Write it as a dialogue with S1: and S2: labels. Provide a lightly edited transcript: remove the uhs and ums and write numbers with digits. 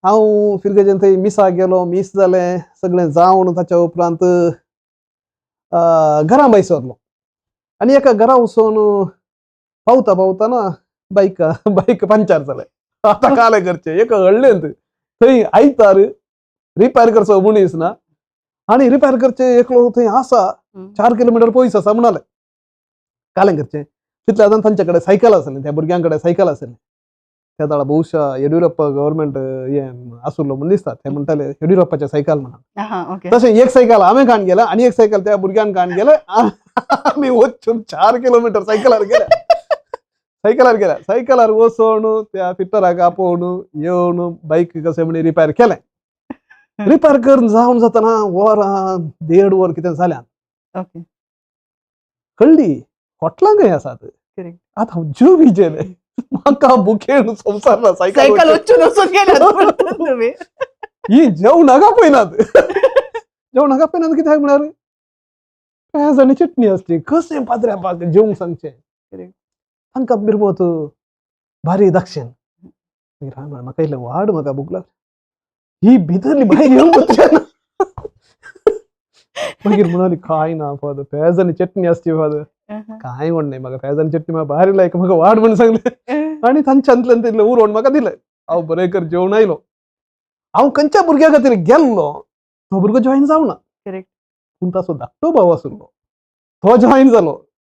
S1: हांव फिरगजेन थंय मिसाक गेलो, मीस जालें, सगळें जावन ताच्या उपरांत घरा भायर सरलो आनी एका घरा वचून पावता पावतना बायक बायक पंचर जालें. आतां कालें करचें, एका हळ्ळेंत थंय आयतार रिपेर करचो मनीस ना आनी रिपेर करचें एकलो थंय आसा, 4 किलोमिटर पयस आसा म्हणाले. कालें करचें, तितल्या जाण तांचे कडेन सायकल आसलें, त्या भुरग्यां कडेन सायकल आसलें. त्या वेळार बहुशा येडियुरप्पा गव्हर्मेंट हें आसलो म्हूण दिसता, ते म्हणटाले येडियुरप्पाचें सायकल म्हणून. तशें एक सायकल हांवें काण गेलें आनी एक सायकल त्या भुरग्यान काण गेलें. आमी वचून 4 किलोमिटर सायकलार गेले, सायकलार गेले, सायकलार वचून त्या फिटराक आपोवन येवन बायक कशें म्हण रिपेर केलें. रिपेर करून जावन जातना वरां 1.5 वर कितें जालें. कळ्ळी हॉटलां खंय आसात. आतां हांव जीव विजेलें, म्हाका भुकेन संवसार ना.
S2: सायकल
S1: सायकल
S2: वचून वचून गेल्यात परतून तुमी.
S1: ही जेवणाक आपयनात, जेवणाक आपयनात कित्याक म्हळ्यार पेज आनी चटणी आसची, कशें पाद्र्यापाक जेवंक सांगचें. तांकां मिरमत भारी दाक्षेण. मागीर हांवें म्हळें म्हाका इल्लें वाड, म्हाका भूक लागली. ही भितरली भायर येवंक वचना. मागीर म्हणाली काय ना फादर, पेज आनी चटणी आसची फादर, कांय म्हण न्हय म्हाका पेज आनी चटणी म्हाका भारी लायक, म्हाका वाड म्हण सांगलें. आनी तांच्यांतल्यान तितलें उरोवन म्हाका दिलें. हांव बरें कर जेवण आयलो. हांव खंयच्या भुरग्या खातीर गेल्लो तो भुरगो जॉयन जावना. पूण ताचो धाकटो भाव आशिल्लो तो जॉयन जालो.